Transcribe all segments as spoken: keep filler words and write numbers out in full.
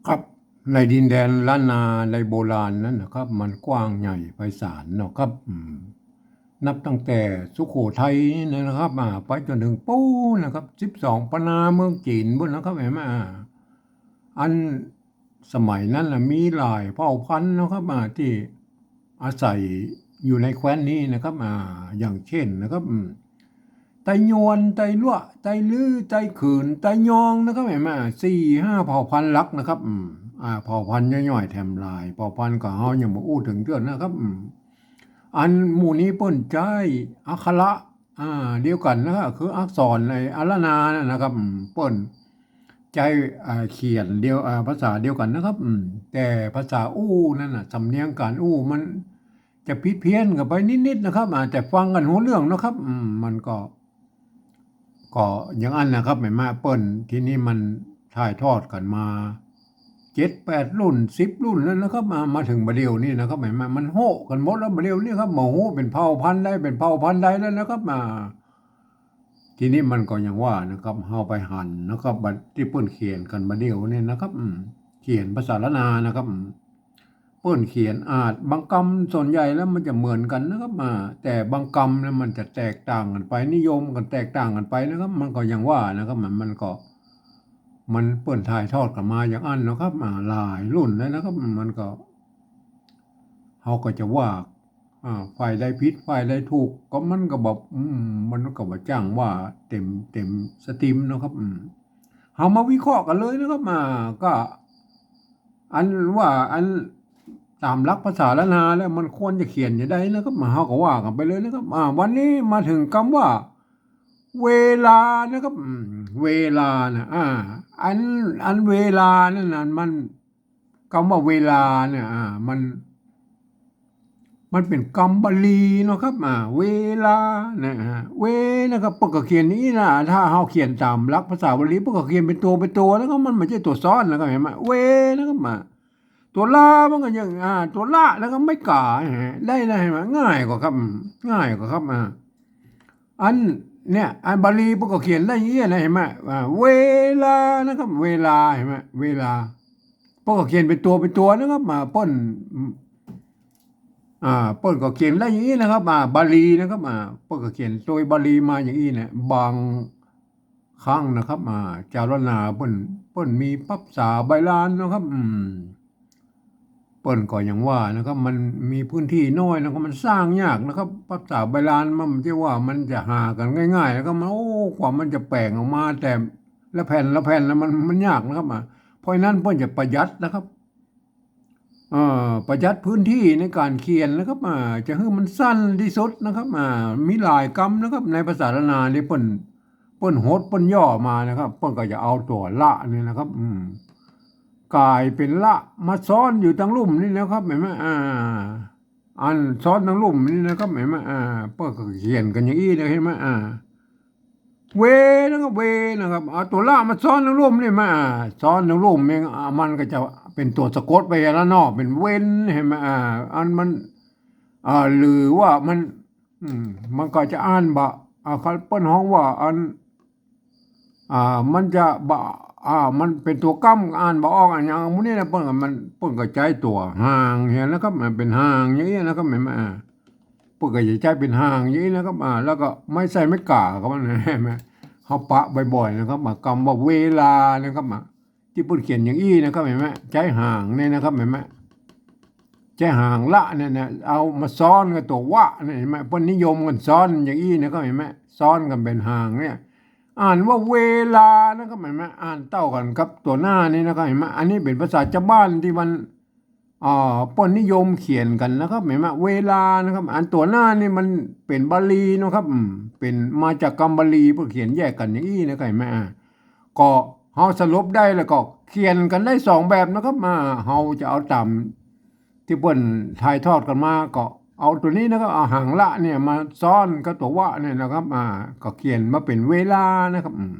ครับ ในดินแดนล้านนาในโบราณนั้นนะครับ มันกว้างใหญ่ไพศาลเนาะครับ อืม นับตั้งแต่สุโขทัยนี่นะครับ อ่า ไปจนถึงปู๊นนะครับ สิบสองปันนาเมืองจีนปู๊นนะครับ หันก่อ อ่า อันสมัยนั้นน่ะมีหลายเผ่าพันธุ์นะครับ อ่า ตี้อาศัยอยู่ในแคว้นนี้นะครับ อ่า อย่างเช่นนะครับ อืม ไตยวน ไตลัวะ ไตลื้อ ไตขืน ไตยองนะครับ หันก่อ สี่ห้าเผ่าพันธุ์หลักนะครับ อืม อ่า เผ่าพันธุ์ย่อยๆ แถมหลายเผ่าพันธุ์ก็เฮายังบ่อู้เถิงเตื้อนะครับ อืม อันหมู่นี้เปิ้นใจ๊อักขระ อ่า เดียวกั๋นนะครับ คืออักษรในอะละนานั่นนะครับ อืม เปิ้นใจ๊ อ่า เขียนเดียว อ่า ภาษาเดียวกั๋นนะครับ อืม แต่ภาษาอู้นั้นน่ะ สำเนียงก๋านอู้มันจะผิดเพี้ยนกั๋นไปนิดๆ นะครับ อ่า แต่ฟังกั๋นฮู้เรื่องนะครับ อืม มันก็ ก็อย่างอั้นนะครับ หันก่อ เปิ้น ทีนี้มันถ่ายทอดกั๋นมาเจ็ดแปดรุ่น สิบรุ่นแล้วนะครับ มา มาเถิงบ่าเดี่ยวนี้นะครับ หันก่อ มันโฮะกั๋นหมดแล้วบ่าเดี่ยวนี้ครับ บ่ฮู้เป๋นเผ่าพันธุ์ใดเป๋นเผ่าพันธุ์ใดแล้วนะครับ มา ทีนี้มันก็อย่างว่านะครับ เฮาไปหันนะครับ บัดตี้เปิ้นเขียนกั๋นบ่าเดี่ยวนี้นะครับ อืม เขียนภาษาล้านนานะครับ อืม เปิ้นเขียนอาจบางกำส่วนใหญ่แล้วมันจะเหมือนกั๋นนะครับ อ่า แต่บางกำเนี่ยมันจะแตกต่างกั๋นไป นิยมกั๋นแตกต่างกั๋นไปนะครับ มันก็อย่างว่านะครับ มัน มันก็ มันเปิ้นถ่ายทอดกั๋นมาอย่างอั้นนะครับ อ่า หลายรุ่นแล้วนะครับ มันก็ เฮาก็จะว่า อ่า ฝ่ายใดผิด ฝ่ายใดถูก ก็มันก็แบบ อืม มันก็บ่จ้างว่าเต็ม เต็มสตรีมนะครับ อืม เฮามาวิเคราะห์กั๋นเลยนะครับ อ่า ก็ อันว่าอันต๋ามหลักภาษาล้านนาแล้วมันควรจะเขียนจะใดนะครับ มาเฮาก็ว่ากั๋นไปเลยนะครับ อ่า วันนี้มาเถิงกำว่า เวลานะครับ อืม เวลานะ อ่า อัน อันเวลานั่นน่ะ มัน กำว่าเวลาเนี่ย อ่า มัน มันเป๋นกำบาลีเนาะครับ อ่า เวลานะ อ่า เวนะครับ เปิ้นก็เขียนอย่างอี้นะ ถ้าเฮาเขียนต๋ามหลักภาษาบาลี เปิ้นก็เขียนเป๋นตั๋ว เป๋นตั๋ว แล้วก็มันบ่ใจ้ตั๋วซ้อน แล้วก็หันก่อ เวนะครับ อ่า ตั๋วลามันก็ยัง อ่า ตั๋วละ แล้วก็ไม้ก๋า หันก่อ ได้นะ หันก่อ ง่ายกว่าครับ อืม ง่ายกว่าครับ อ่า อันเนี่ย อันบาลีเปิ้นก็เขียนได้อย่างอี้นะ หันก่อ อ่า เวลานะครับ เวลา หันก่อ เวลา เปิ้นก็เขียนเป๋นตั๋ว เป๋นตั๋วนะครับ อ่า เปิ้น อ่า เปิ้นก็เขียนได้อย่างอี้นะครับ อ่า บาลีนะครับ อ่า เปิ้นก็เขียนโตยบาลีมาอย่างอี้นะ บางครั้งนะครับ อ่า จาวล้านนาเปิ้น เปิ้นมีปรักษาใบลานนะครับ อืม เปิ้นก็อย่างว่านะครับ มันมีพื้นที่น้อยนะครับ มันสร้างยากนะครับ ปรักษาใบลานมันบ่ใจ้ว่ามันจะหากั๋นง่ายๆ นะครับ มัน โอ้ กว่ามันจะแป๋งออกมาแต่ละแผ่นละแผ่นแล้วมัน มันยากนะครับ อ่า เพราะฉะนั้นเปิ้นจะประหยัดนะครับ เอ่อ ประหยัดพื้นที่ในก๋านเขียนนะครับ อ่า จะหื้อมันสั้นตี้สุดนะครับ อ่า มีหลายกำนะครับ ในภาษาล้านนานี่เปิ้น เปิ้นหด เปิ้นย่อมานะครับ เปิ้นก็จะเอาตั๋วละนี่นะครับ อืม ก๋ายเป๋นละมาซ้อนอยู่ตังลุ่มนี่นะครับ หันก่อ อ่า อันซ้อนตังลุ่มนี่นะครับ หันก่อ อ่า เปิ้นก็เขียนกั๋นอย่างอี้นะ หันก่อ อ่า เวนะครับ เวนะครับ เอาตั๋วละมาซ้อนตังลุ่มนี่มา อ่า ซ้อนตังลุ่มเอง อ่า มันก็จะเป๋นตั๋วสะกดไปแล้วเนาะ เป๋นเว็น หันก่อ อ่า อันมัน อ่า หรือว่ามัน อืม มันก็จะอ่านบ่ อ่า เปิ้นฮ้องว่าอัน อ่า มันจะบ่ อ่า มันเป๋นตั๋วก้ำ อ่านบ่ออก อะหยังหมู่นี้นะ เปิ้นก็ มัน เปิ้นก็ใจ๊ตั๋วห่างหันนะครับ มันเป๋นห่างอย่างอี้นะครับ หันก่อ อ่า เปิ้นก็จะใจ๊เป๋นห่างอย่างอี้นะครับ อ่า แล้วก็ไม้ใส่ไม้ก๋าครับ หันก่อ เฮาปะบ่อยๆ นะครับ อ่า กำว่าเวลานะครับ อ่า ตี้เปิ้นเขียนอย่างอี้นะครับ หันก่อ ใจ๊ห่างนี่นะครับ หันก่อ ใจ๊ห่างละเนี่ยนะ เอามาซ้อนกับตั๋ววะเนี่ย หันก่อ เปิ้นนิยมกั๋นซ้อนอย่างอี้นะครับ หันก่อ ซ้อนกั๋นเป๋นห่างเนี่ย อ่านว่าเวลานะครับ หันก่อ อ่านเต้ากั๋นกับตั๋วหน้านี่นะครับ หันก่อ อันนี้เป๋นภาษาจาวบ้านตี้มัน อ่า เปิ้นนิยมเขียนกั๋นนะครับ หันก่อ เวลานะครับ อันตั๋วหน้านี่มันเป๋นบาลีเนาะครับ อืม เป๋น มาจากกำบาลี เปิ้นเขียนแยกกั๋นอย่างอี้นะครับ หันก่อ อ่า ก็เฮาสรุปได้แล้วก็เขียนกั๋นได้สองแบบนะครับ อ่า เฮาจะเอาต๋ามตี้เปิ้นถ่ายทอดกั๋นมา ก็เอาตั๋วนี้นะครับ เอาห่างละเนี่ยมาซ้อนกับตั๋ววะเนี่ยนะครับ อ่า ก็เขียนมาเป๋นเวลานะครับ อืม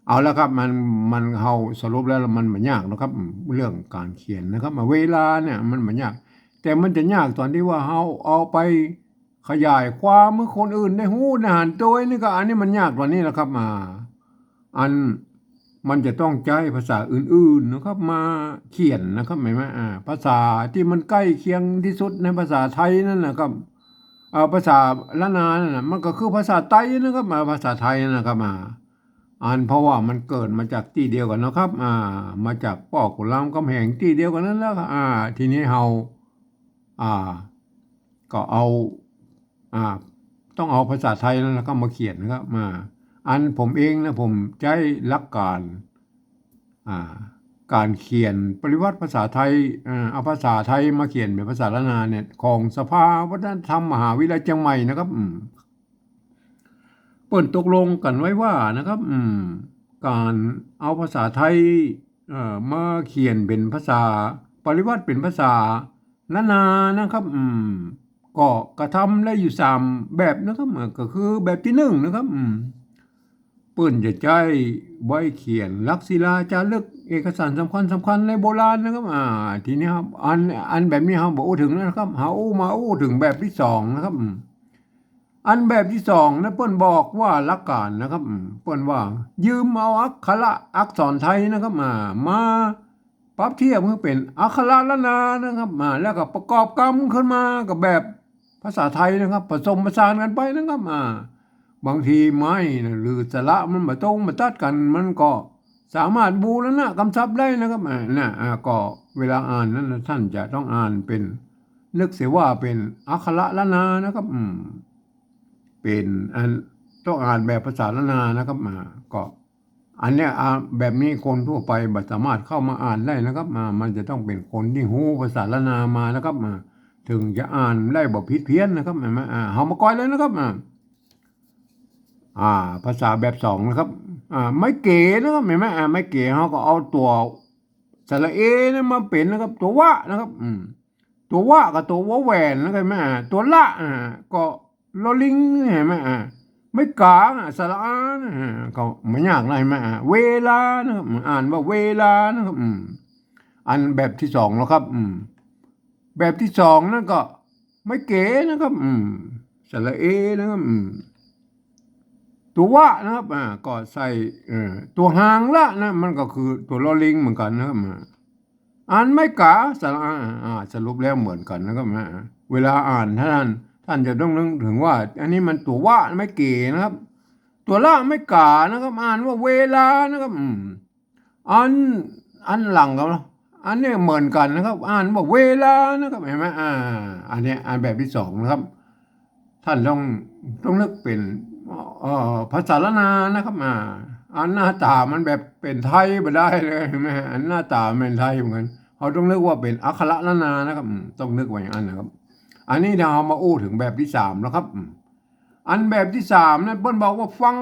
เอาละครับ มัน มัน เฮาสรุปแล้วมันบ่ยากนะครับ เรื่องก๋านเขียนนะครับ เวลาเนี่ยมันบ่ยาก แต่มันจะยากต๋อนตี้ว่าเฮาเอาไปขยายความหื้อคนอื่นได้ฮู้ได้หันโตยนี่ก็ อันนี้มันยากต๋อนนี้นะครับ อ่า อัน มันจะต้องใจ๊ภาษาอื่นๆ นะครับ มาเขียนนะครับ เห็นไหม อ่า ภาษาตี้มันใก้เคียงตี้สุดในภาษาไทยนั่นนะครับ เอ่อ ภาษาล้านนานั่นน่ะ มันก็คือภาษาไตนะครับ อ่า ภาษาไทยนะครับ อ่า อันเพราะว่ามันเกิดมาจากตี้เดียวกั๋นนะครับ อ่า มาจากป้อขุนรามคำแหงตี้เดียวกั๋นนั่นแหละครับ อ่า ทีนี้เฮา อ่า ก็เอา อ่า ต้องเอาภาษาไทยนั่นแหละครับมาเขียนนะครับ อ่า อันผมเองนะ ผมใจ๊หลักการ อ่า ก๋านเขียนปริวัติภาษาไทย อ่า เอาภาษาไทยมาเขียนเป๋นภาษาล้านนาเนี่ย ของสภาวัฒนธรรมมหาวิทยาลัยเจียงใหม่นะครับ อืม เปิ้นตกลงกั๋นไว้ว่านะครับ อืม ก๋านเอาภาษาไทย เอ่อ มาเขียนเป๋นภาษา ปริวัติเป๋นภาษาล้านนานะครับ อืม ก็กระทำได้อยู่สามแบบนะครับ เอ่อ ก็คือแบบตี้นึ่งนะครับ อืม เปิ้นจะใจ๊ใบเขียนหลักศิลาจารึกเอกสารสำคัญสำคัญในโบราณนะครับ อ่า ทีนี้ครับ อัน อันแบบนี้เฮาบ่อู้เถิงนะครับ เฮาอู้มาอู้เถิงแบบตี้สองนะครับ อืม อันแบบตี้สองนะ เปิ้นบอกว่าหลักการนะครับ อืม เปิ้นว่ายืมเอาอักขระอักษรไทยนะครับ อ่า มาปรับเทียบหื้อเป๋นอักขระล้านนานะครับ อ่า แล้วก็ประกอบกำขึ้นมากับแบบภาษาไทยนะครับ ผสมผสานกั๋นไปนะครับ อ่า บางทีไม้นะ หรือสระมันบ่ตรงบ่ตัดกั๋น มันก็สามารถบูรณะกำศัพท์ได้นะครับ อ่า น่ะ อ่า ก็เวลาอ่านนั้นนะ ท่านจะต้องอ่านเป๋น นึกเสียว่าเป๋นอักขระล้านนานะครับ อืม เป๋นอันต้องอ่านแบบภาษาล้านนานะครับ อ่า ก็อันเนี้ย อ่า แบบนี้คนทั่วไปบ่สามารถเข้ามาอ่านได้นะครับ อ่า มันจะต้องเป๋นคนตี้ฮู้ภาษาล้านนามานะครับ อ่า เถิงจะอ่านได้บ่ผิดเพี้ยนนะครับ เห็นไหม อ่า เฮามากอยเลยนะครับ อ่า อ่า ภาษาแบบสองนะครับ อ่า ไม้เก๋นะครับ เห็นไหม อ่า ไม้เก๋ เฮาก็เอาตั๋วสระเอนั้นมาเป๋นนะครับ ตั๋ววะนะครับ อืม ตั๋ววะกับตั๋ววอแหวนนะครับ เห็นไหม ตั๋วละ อ่า ก็ลอลิง เห็นไหม อ่า ไม้ก๋า อ่า สระอา นะ อ่า ก็บ่ยากนะ เห็นไหม อ่า เวลานะครับ อ่านว่าเวลานะครับ อืม อันแบบตี้สองแล้วครับ อืม แบบตี้สองนั่นก็ไม้เก๋นะครับ อืม สระเอนะครับ อืม ตั๋ววะนะครับ อ่า ก็ใส่ เอ่อ ตั๋วหางละนะ มันก็คือตั๋วลอลิงเหมือนกั๋นนะครับ อ่า อันไม้ก๋า สระอา อ่า สรุปแล้วเหมือนกั๋นนะครับ อ่า เวลาอ่านท่าน ท่านจะต้องนึกเถิงว่า อันนี้มันตั๋ววะไม้เก๋นะครับ ตั๋วละไม้ก๋านะครับ อ่านว่าเวลานะครับ อืม อัน อันหลังก็ อันนี้เหมือนกั๋นนะครับ อ่านว่าเวลานะครับ เห็นไหม อ่า อันนี้อันแบบตี้สองนะครับ ท่านต้อง ต้องนึกเป๋น เอ่อ ภาษาล้านนานะครับ อ่า อันหน้าต๋ามันแบบเป๋นไทยบ่ได้เลย เห็นไหม อันหน้าต๋ามันเป๋นไทยเหมือนกั๋น เฮาต้องนึกว่าเป๋นอักขระล้านนานะครับ อืม ต้องนึกว่าอย่างนั้นนะครับ อันนี้เฮามาอู้เถิงแบบตี้สามแล้วครับ อืม อันแบบตี้สามนั้นเปิ้นบอกว่าฟัง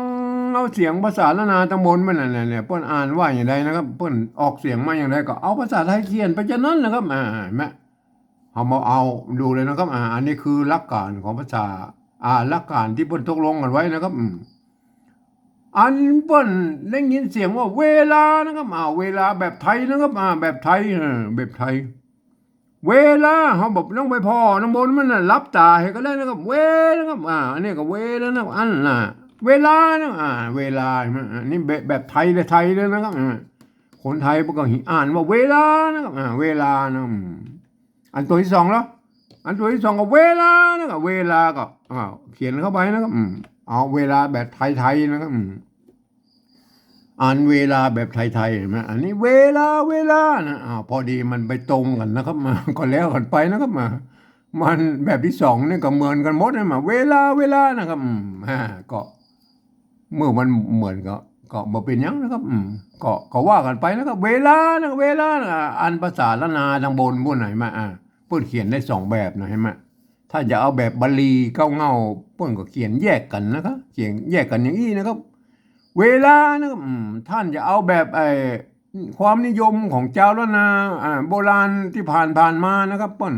เอาเสียงภาษาล้านนาตังบนมันนั่นแหละเนี่ย เปิ้นอ่านว่าอย่างใดนะครับ เปิ้นออกเสียงมาอย่างใดก็เอาภาษาไทยเขียนไปจานั้นนะครับ อ่า เห็นไหม เฮามาเอาดูเลยนะครับ อ่า อันนี้คือหลักการของภาษา อ่า หลักการตี้เปิ้นตกลงกั๋นไว้นะครับ อืม อันเปิ้นได้ยินเสียงว่าเวลานะครับ อ่า เวลาแบบไทยนะครับ อ่า แบบไทย เออ แบบไทย เวลา เฮาบ่ต้องไปผ่อตังบนมันน่ะ หลับต๋าเห็นก็ได้นะครับ เว นะครับ อ่า อันนี้ก็เวแล้วนะ อันน่ะ เวลานะ อ่า เวลา เห็นไหม อันนี้แบบ แบบไทยเลย ไทยเลยนะครับ อ่า คนไทยเปิ้นก็อ่านว่าเวลานะครับ อ่า เวลานะ อืม อันตั๋วตี้สองแล้ว อันตั๋วตี้สองก็เวลานะครับ เวลาก็ อ่า เขียนเข้าไปนะครับ อืม เอาเวลาแบบไทยๆ นะครับ อืม อันเวลาแบบไทยๆ เห็นไหม อันนี้เวลา เวลานะ อ่า พอดีมันไปตรงกั๋นนะครับ มา ก็แล้วกั๋นไปนะครับ มา มันแบบตี้สองนี่ก็เหมือนกั๋นหมดนะ มา เวลา เวลานะครับ อืม อ่า ก็ เมื่อมันเหมือนก็ ก็บ่เป๋นหยังนะครับ อืม ก็ ก็ว่ากั๋นไปนะครับ เวลานะ เวลานะ อันภาษาล้านนาตังบนพู้นไหนมา อ่า เปิ้นเขียนได้สองแบบนะ เห็นไหม ถ้าจะเอาแบบบาลีเก๊าเหง้า เปิ้นก็เขียนแยกกั๋นนะครับ เขียนแยกกั๋นอย่างอี้นะครับ เวลานะครับ อืม ท่านจะเอาแบบ ไอ้ ความนิยมของจาวล้านนา อ่า โบราณตี้ผ่านๆ มานะครับ เปิ้น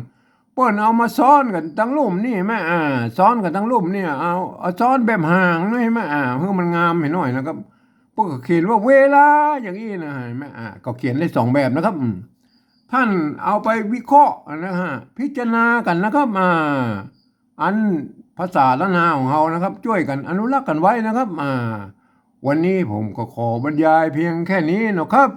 เปิ้นเอามาซ้อนกั๋นตังลุ่มนี่แหม อ่า ซ้อนกั๋นตังลุ่มนี่ เอา เอาซ้อนแบบห่างนี่แหม อ่า หื้อมันงามหื้อหน่อยนะครับ เปิ้นก็เขียนว่าเวลาอย่างอี้นะ เห็นไหม อ่า ก็เขียนได้สองแบบนะครับ อืม ท่านเอาไปวิเคราะห์นะฮะ พิจารณากั๋นนะครับ อ่า อันภาษาล้านนาของเฮานะครับ จ้วยกั๋นอนุรักษ์กั๋นไว้นะครับ อ่า วันนี้ผมก็ขอบรรยายเพียงแค่นี้นะครับ